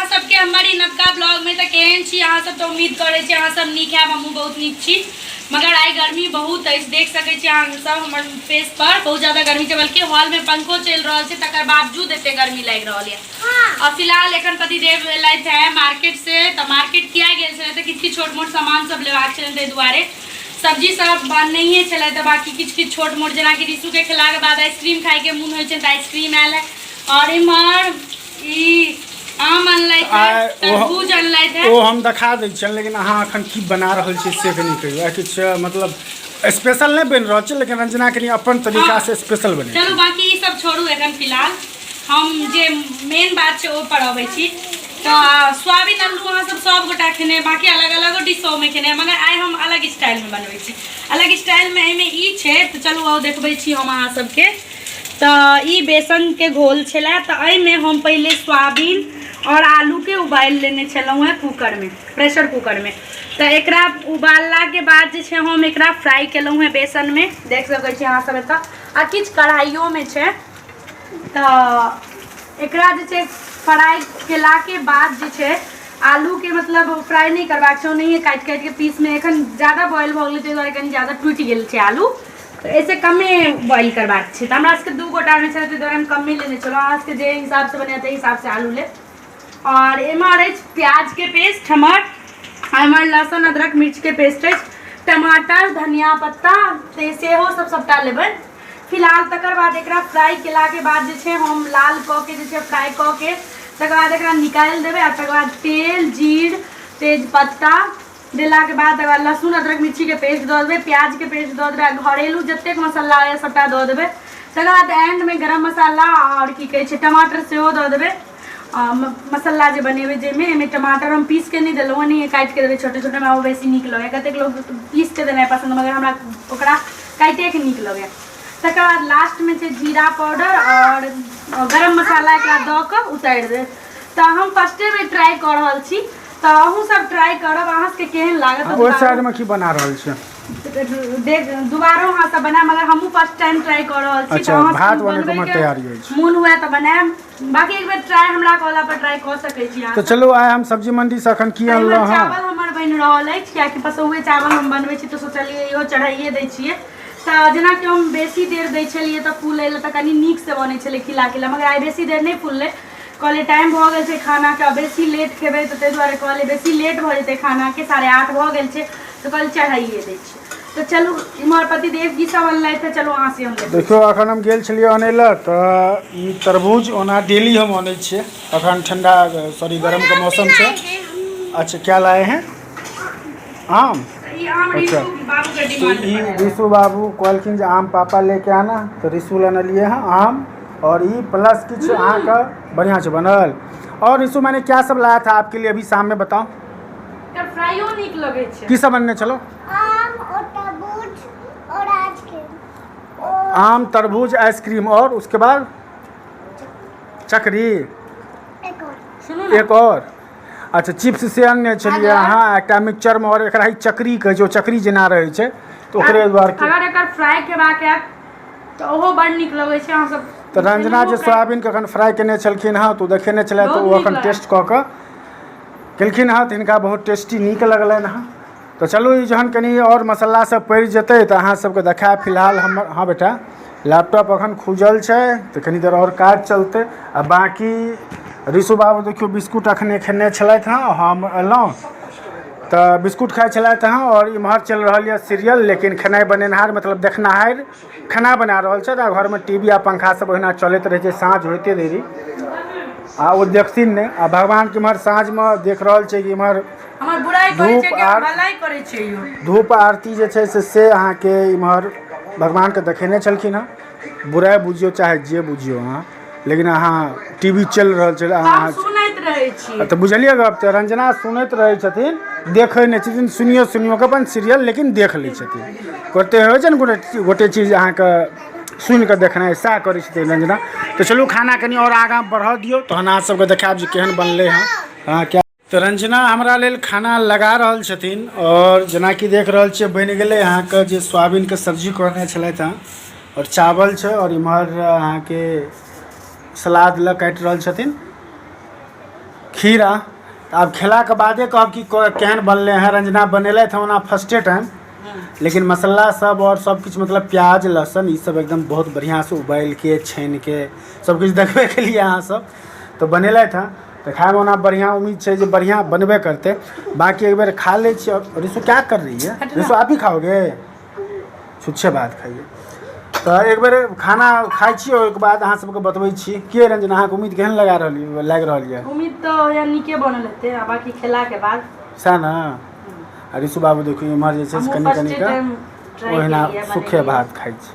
अहाँ सबके हमर ई नवका ब्लॉग में। तऽ केहन छी अहाँ सब? तऽ उम्मीद करै छी अहाँ सब नीक हैब, हमहूँ बहुत नीक छी। मगर आइ गर्मी बहुत अछि, देख सकै छी अहाँ सब हमर फेस पर बहुत ज्यादा गर्मी छै, बल्कि हॉल में पंखो चलि रहल छै तकर बावजूद एते गर्मी लागि रहल यऽ। और फिलहाल एखन पतिदेव एलथि है मार्केट से। तऽ मार्केट किया गेल छलै? तऽ किछु किछु छोट मोट सामान सब लेबाक छलै, ताहि दुआरे। सब्जी सब बनैहे छलै, तऽ बाकी किछु किछु छोट मोट, जेनाकि रिशुके खेलाके बाद आइसक्रीम खाइके मोन होइ छै, तऽ आइसक्रीम आयल है। और इम्हर ई आम अनलथि है, तरबूज अनलथि है। ओ हम देखा दै छियनि, लेकिन अहाँ अखन की बना रहल छी से कनि कहियौ। आइ किछु मतलब स्पेशल नहि बनि रहल छै, लेकिन रंजना कनि अपन तरीका से स्पेशल बने। चलू, बाकी ई सब छोड़ू, एखन फिलहाल हम जे मेन बात छै ओ पर अबै छी। तऽ सोयाबीन आलू अहाँ सब सब गोटा खेने, बाकी अलग अलगो डिश सबमे खेने, मगर आइ हम अलग स्टाइलमे बनबै छी। अलग स्टाइलमे एहिमे ई छै, तऽ चलू आउ, देखबै छी हम अहाँ सबके। तऽ ई बेसनके घोल छलै, तऽ एहिमे हम पहिले सोयाबीन आओर आलूके उबालि लेने छलहुँ हेँ कूकरमे, प्रेशर कूकरमे। तऽ एकरा उबाललाके बाद जे छै हम एकरा फ्राइ केलहुँ हेँ बेसनमे, देख सकै छी अहाँ सब एतऽ, आ किछु कढ़ाइयोमे छै। तऽ एकरा जे छै फ्राइ केलाके बाद जे छै आलूके मतलब फ्राइ नहि करबाक छै, ओनाहिए काटि काटिके पीसमे। एखन जादा बॉयल भऽ गेलै, ताहि दुआरे कनि जादा टूटि गेल छै आलू, तऽ एहिसँ कमे बॉयल करबाक छै। तऽ हमरा सबके दू गोटा आनै छलै, ताहि दुआरे हम कमे लेने छलहुँ। अहाँ सबके जे हिसाबसँ बनेबै ताहि हिसाबसँ आलू लेब। आओर एम्हर अछि प्याजके पेस्ट हमर, आ एम्हर लहसुन अदरक मिर्चके पेस्ट अछि, टमाटर धनिया पत्ता से सेहो सब सबटा लेबै फिलहाल। तकर बाद एकरा फ्राइ केलाके बाद जे छै हम लाल कऽ के जे छै फ्राइ कऽ के तकर बाद एकरा निकालि देबै, आ तकर बाद तेल जीर तेजपत्ता देलाके बाद तकर बाद लहसुन अदरक मिर्चीके पेस्ट दऽ देबै, प्याजके पेस्ट दऽ देबै, आ घरेलू जतेक मसाला होइए सभटा दऽ देबै। तकर बाद एंडमे गरम मसाला आओर की कहै छै टमाटर सेहो दऽ देबै। मसाला जे बनेबै जाहिमे, एहिमे टमाटर हम पीसके नहि देलहुँ हँ, नहिए काटिके देबै छोटे छोटे, हमरा ओ बेसी नीक लगैए। कतेक लोक पीसके देनाइ पसन्द, मगर हमरा ओकरा काटिएके नीक लगैए। तकर बाद लास्टमे छै जीरा पाउडर आओर गरम मसाला, एकरा दऽ कऽ उतारि देब। तऽ हम फर्स्टे बेर ट्राइ कऽ रहल छी, तऽ अहूँ सब ट्राइ करब, अहाँ सबके केहन लागत। ओहि साइडमे की बना रहल छी? देख, दुबारो अहाँ सब बनायब, मगर हमहूँ फर्स्ट टाइम ट्राई कऽ रहल छी। अच्छा, भात बनैके हमर तैयारी अछि। मोन हुए तऽ बनायब, बाकी एक बेर ट्राई हमरा कहला पर ट्राई कऽ सकै छी अहाँ। तऽ चलू, आइ हम सब्जी मंडी से अखन की अनलहुँ हँ? चावल हमर बनि रहल अछि, कियाकि पसौए चावल हम बनबै छी, तऽ सोचलियै इहो चढ़ाइए दै छियै। तऽ जेनाकि हम बेसी देर दै छलियै तऽ फूलै लए, तऽ कनि नीकसँ बनै छलै खिला खिला, मगर आइ बेसी देर नहि फूललै। कहलियै टाइम भऽ गेल छै खानाके, बेसी लेट खेबै तऽ, ताहि दुआरे कहलियै बेसी लेट भऽ जेतै खानाके, 8:30 भऽ गेल छै, तऽ कहलियै चढ़ाइए दै छियै। तऽ चलू, इम्हर पतिदेव की सब अनलथि? तऽ चलू, अहाँ से हम देखबै। देखियौ, अखन हम गेल छलियै अनै लए, तऽ ई तरबूज ओना डेली हम अनै छियै। अखन ठंडा, सॉरी, गरमके मौसम छै। अच्छा, क्या लाए हैं? आम? ई आम। अच्छा। रिशु बाबूके तऽ डिमांड ई पर आयल। रिशु बाबू कहलखिन जे आम पापा लेके आना, तऽ रिशु लए अनलियै हँ आम। और ई प्लस किछु अहाँके बढ़िआँ छै बनल। और रिशु, मैंने क्या सब लाया था आपके लिए अभी शाम में, बताओ? एकर फ्राइयो नीक लगै छै। की सब अनने छलो? आम और तरबूज और आइसक्रीम और आम, तरबूज, आइसक्रीम और उसके बाद चकरी। एक और। सुनू ने। एक और। अच्छा, चिप्स से अनने छलियै अहाँ एकटा मिक्सचरमे, आओर एकरा ई चकरी कहै छै, ओ चकरी जेना रहै छै, तऽ ओकरे दुआरे। अगर एकर फ्राई खेबाक हैत तऽ ओहो बड़ नीक लगै छै अहाँ सब। तऽ रंजना जे सोयाबीनके एखन फ्राइ केने छलखिन हँ, तऽ ओ देखेने छलथि, तऽ बहुत ओ नीक एखन लागल। टेस्ट कऽ कऽ केलखिन हँ, तऽ हिनका बहुत टेस्टी नीक लगलनि हँ। तऽ चलू, ई जहन कनि आओर मसाला सब पड़ि जेतै तऽ अहाँ सबके देखायब। फिलहाल हमर, हँ बेटा, लैपटॉप अखन खुजल छै, तऽ कनि देर आओर काज चलतै। आ बाँकी ऋषु बाबू देखियौ बिस्कुट अखने खेने छलथि हँ, हम एलहुँ तऽ बिस्कुट खाइ छलथि हँ। आओर इम्हर चलि रहल यऽ सीरियल, लेकिन खेनाइ बनेनहार, मतलब देखनाहार खाना बना रहल छथि, आ घरमे टी वी आ पंखा सब ओहिना चलैत रहै छै साँझ होइते देरी, आ ओ देखथिन नहि। आ भगवानके इम्हर साँझमे देख रहल छै कि इम्हर हमर बुराइ करै छै धूप कि आर भलाई करै छै यौ? धूप आरती जे छै से अहाँके इम्हर भगवानके देखेने छलखिन हँ। बुराइ बुझियौ चाहे जे बुझियौ अहाँ, लेकिन अहाँ टी वी चलि रहल छै हम अहाँ सुनैत रहै छी। तऽ बुझलियै गप? तऽ रंजना सुनैत रहै छथिन, देखै नहि छथिन। सुनियो सुनियो कऽ अपन सीरियल लेकिन देख लै छथिन। गोटे होइ छै ने गोटे गोटे चीज अहाँके सुनि कऽ देखनाइ, सएह करै छथिन रंजना। तऽ चलू, खाना कनि आओर आगाँ बढ़ऽ दियौ, तहन अहाँ सबके देखायब जे केहन बनलै हँ। हँ, क्या तऽ रंजना हमरा लेल खाना लगा रहल छथिन, आओर जेनाकि देख रहल छियै बनि गेलै अहाँके जे सोयाबीनके सब्जी कहने छलथि हँ, आओर चावल छै, आओर इम्हर अहाँके सलाद लए काटि रहल छथिन। खीरा। तऽ आब खेलाके बादे कहब कि केहन बनलै हँ। रंजना बनेलथि हँ ओना फर्स्टे टाइम, लेकिन मसाला सब आओर सब किछु मतलब प्याज लहसुन ई सब एकदम बहुत बढ़िआँसँ उबालिके छानिके सब किछु देखबे केलियै अहाँ सब, तऽ बनेलथि हँ। तऽ खायमे ओना बढ़िआँ उम्मीद छै जे बढ़िआँ बनबे करतै। बाँकी एक बेर खा लै छियै। आओर रिशु क्या कर रही है? रिशु आप ही खाओगे? छुच्छे भात खाइए। तऽ एक बेर खाना खाइ छी, ओहिके बाद अहाँ सबके बतबै छी। के रंजना, अहाँके उम्मीद केहन लगा रहल लागि रहल यऽ? उम्मीद तऽ या नीके बनल हेतै, आ बाकी खेलाके बाद सएह ने। आ ऋषु बाबू देखियौ इम्हर जे छै से हमहूँ कनि कनि फर्स्टे कऽ टाइम ट्राई ओहिना केलियै सूखे बनेलियै। भात खाइ छी।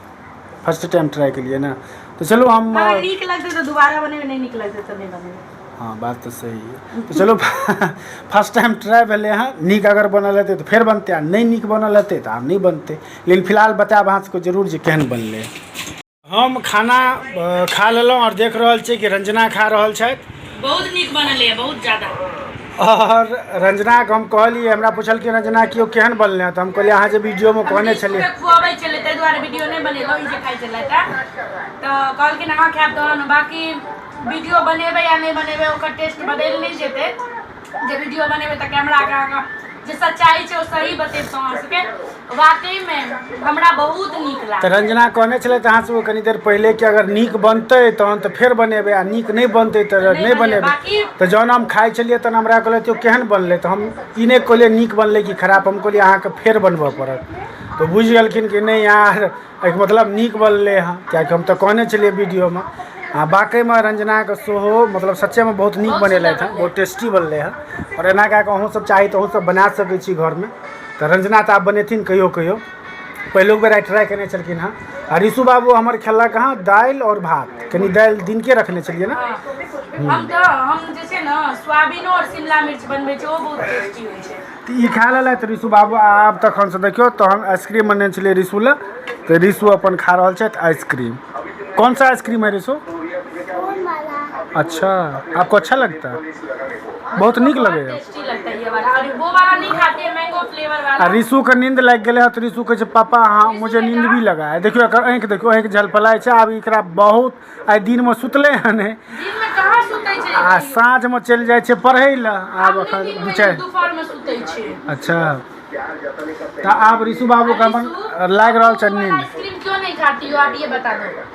फर्स्ट टाइम ट्राई केलियै ने। तऽ चलू हम अगर नीक लगतै तऽ दोबारा बनेबै, नहि नीक लगतै तऽ नहि बनेबै। हँ, बात तऽ सही है। तऽ चलू, फर्स्ट टाइम ट्राई भेलै हँ, नीक अगर बनल हेतै तऽ फेर बनतै, आ नहि नीक बनल हेतै तऽ आब नहि बनतै। लेकिन फिलहाल बतायब अहाँ सबके जरूर जे केहन बनलै। हम खाना खा लेलहुँ आओर देख रहल छी कि रंजना खा रहल छथि। बहुत नीक बनल है, बहुत ज्यादा। आओर रंजनाके हम कहलियै, हमरा पुछलखिन रंजना कि ओ केहन बनलै हँ, तऽ हम कहलियै अहाँ जे वीडियोमे कहने छलियै खुआबै छलै ताहि दुआरे वीडियो नहि बनेलहुँ, ई जे खाइ छलै तऽ कहलखिन अहाँ खायब तहन। बाकी वीडियो बनेबै या नहि बनेबै ओकर टेस्ट बदलि नहि जेतै। जे वीडियो बनेबै तऽ कैमराके आगाँ जे सच्चाइ छै ओ सही बतेब अहाँ सबके। वाकईमे हमरा बहुत नीक तऽ लागल। रंजना कहने छलै तऽ अहाँ सबके कनी देर पहिले कि अगर नीक बनतै तहन तऽ फेर बनेबै, आ नीक नहि बनतै तऽ नहि नहि बनेबै। बनेबै। बाकी तऽ जहन हम खाइ छलियै तहन हमरा कहलथि ओ केहन बनलै, तऽ हम ई नहि कहलियै नीक बनलै कि खराब, हम कहलियै अहाँके फेर बनबऽ पड़त। तऽ बुझि गेलखिन कि नहि यार, एहिके मतलब नीक बनलै हँ, किएकि हम तऽ कहने छलियै वीडियोमे। आ वाकईमे रंजनाके सेहो मतलब सच्चेमे बहुत नीक बहुत सुन्दर बनेलथि हँ, बनलै। बहुत टेस्टी बनलै हँ। आओर एना कए कऽ अहूँसभ चाही तऽ अहूँसभ बना सकै छी घरमे। तऽ रंजना तऽ आब बनेथिन कहियो कहियो, पहिलुक बेर आइ ट्राइ केने छलखिन हँ। आ ऋषु बाबू हमर खेलक हँ दालि आओर भात, कनि दालि दिनके रखने छलियै ने। हम तऽ हम जे छै ने सोयाबीनो आओर शिमला मिर्च बनबै छै, ओ बहुत टेस्टी होइ छै। तऽ ई खा लेलथि ऋषु बाबू। आब तखनसँ देखियौ, तहन आइसक्रीम अनने छलियै ऋषु लए, तऽ ऋषु अपन खा रहल छथि आइसक्रीम। कौन सा आइसक्रीम है ऋषु? कौन वाला। अच्छा, आपको अच्छा लगता है? बहुत नीक लगैया। टेस्टी लगता है ये वाला, और वो वाला नहीं खाते हैं मैंगो फ्लेवर आ वाला। ऋषु के नींद लागि गेलै हँ, तऽ ऋषु कहै छै पापा हाँ मुझे नींद भी लगा है। देखियौ एकर आँखि, देखियौ आँखि झलफलाइ छै। आब एकरा बहुत आइ दिनमे सुतलै हँ नहि। दिन में कहाँ सुतै छै? आ साँझमे चलि जाइ छै पढ़ै लए। आब आब एखन दिन दू में चारि दोपहर में सुतै छै। अच्छा, तऽ आब ऋषु बाबूके अपन लागि रहल छै नींद। आइसक्रीम क्यों नहीं खाती हो आप, ये बता दो।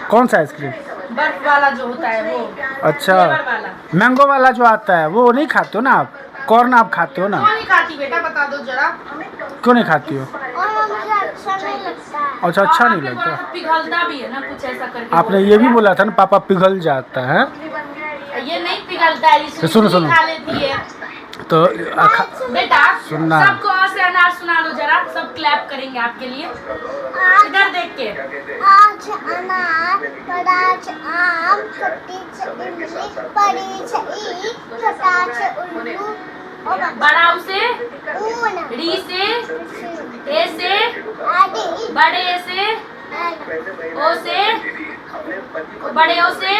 कौन सा आइसक्रीम? बर्फ वाला जो होता है वो। अच्छा। फ्लेवर वाला। मैंगो वाला जो आता है वो नहीं खाते हो ना आप? कॉर्न आप खाते हो ना? क्यों नहीं खाती बेटा, बता दो जरा। क्यों नहीं खाती हो? और मुझे अच्छा नहीं लगता है। अच्छा, अच्छा और नहीं आपने लगता। बोला था पिघलता भी है ना, कुछ ऐसा करके आपने बोला ये भी था। बोला था ना पापा पिघल जाता है। ये नहीं पिघलता है, इसलिए सुनो, सुनो। खा लेती है। तो बेटा सुनना। सबको अ से अनार सुना दो जरा, सब क्लैप करेंगे आपके लिए। आज इधर देख के। आज अनार, बड़ा छै आम, छोटी छै इमली, बड़ी छै ईख, छोटा छै उल्लू और बड़ा उसे ऊन। री से, ए से, आदि। बड़े ए से, ओ से, बड़े ओ से,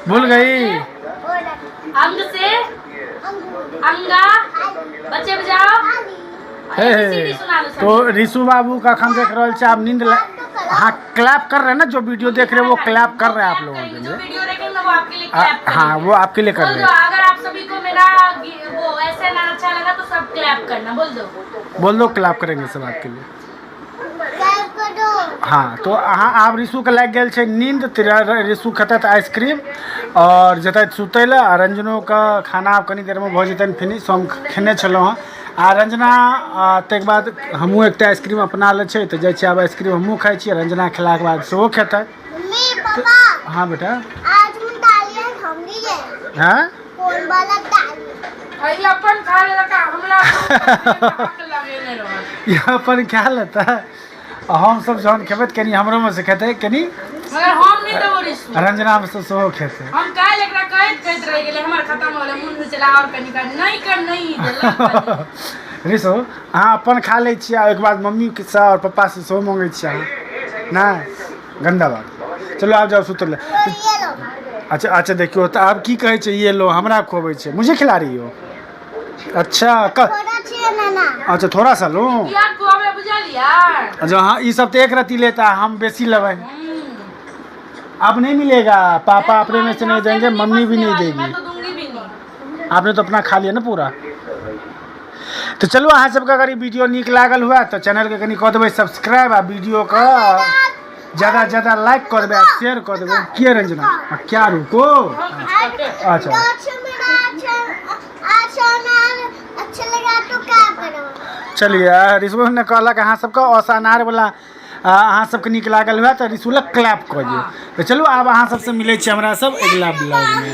भूल गई। और अंग से, अंगूर। अंगा। बच्चे बजाओ। हे ABCD सुना दो तो सबको। ऋषु बाबू का अखन देख रहल छै आब नींद हाँ, क्लैप कर रहे हैं ना, जो वीडियो देख रहे हैं वो क्लैप कर रहे हैं आप वो लोगों clap के करेंगे, जो लिए। वीडियो देखेंगे ना वो आपके लिए क्लैप हाँ, करेंगे। वो आपके लिए कर बोल रहे दो हैं। अगर आप सभी को मेरा वो ऐसे ना अच्छा लगा तो सब क्लैप करना, बोल दो। बोल दो, क्लैप करेंगे सब आपके लिए। क्लैप करो। हाँ, तो अहाँ आब ऋषुके लागि गेल छै नींद, तऽ ऋषु खेतथि आइसक्रीम आओर जेतथि सुतै लए। आ रंजनोके खाना आब कनी देरमे भऽ जेतनि फिनिश, हम खेने छलहुँ हँ। आ रंजना ताहिके बाद हमहूँ एकटा आइसक्रीम अपना लए छै, तऽ जाइ छी आब आइसक्रीम हमहूँ खाइ छी। रंजना खेलाके बाद सेहो खेतथि। Mummy papa. हाँ बेटा। आज हम दालिया खाऊंगी ये। हाँ। कौन वाला दाल? अई अपन खा लेलक आ हमरा हक लगेने रहल। यहाँ पर खा लेता आ हमसब जहन खेबै तऽ कनि हमरोमे से खेतै कनि। मगर हम नहि देबो ऋषु। रंजनामे से सेहो खेतै। हम काल्हि एकरा कहैत कहैत रहि गेलै, हमर खतम हो गेलै, मोन होइ छलै आओर कनि कनि नहि कर, नहि देलक। ऋषु, अहाँ अपन खा लै छियै आ ओहिके बाद मम्मीसँ आओर पप्पासँ सेहो मङ्गै छियै अहाँ। नहि, गन्दा बात। चलू आब जाउ सुतै लए। और ये लो। अच्छा अच्छा, देखियौ तऽ आब की कहै छै, ये लो, हमरा खुअबै छै, मुझे खिला रही हो। अच्छा थोड़ा चाहिए नाना। अच्छा, थोड़ा सा लूँ। किया खुआबै बुझलियै? अच्छा हाँ, ई सब तऽ एक रत्ती लेता, हम बेसी लेबै। अब नहीं मिलेगा, पापा अपने में से नहीं देंगे, मम्मी भी नहीं देगी। मैं तो दूंगी भी नहीं। आपने तो अपना खा लिया ना पूरा। तो चलू, अहाँ सबके अगर ई वीडियो नीक लागल हुआ तो चैनल के कनी कऽ देबै सब्सक्राइब आ वीडियो के ज़्यादा से ज़्यादा लाइक कऽ देबै आ शेयर कऽ देबै। किए रंजना आ क्या रुको, अच्छा। गाछ में अच्छा अनार अच्छा लगा तो क्या करो? चलिए, ऋषु ने कहलक अहाँ सबके असानार वाला अहाँ सबके नीक लागल हुआ तऽ ऋषु लग क्लैप कऽ दियौ। तऽ चलू, आब अहाँ सबसँ मिलै छी हमरा सब अगिला ब्लॉगमे।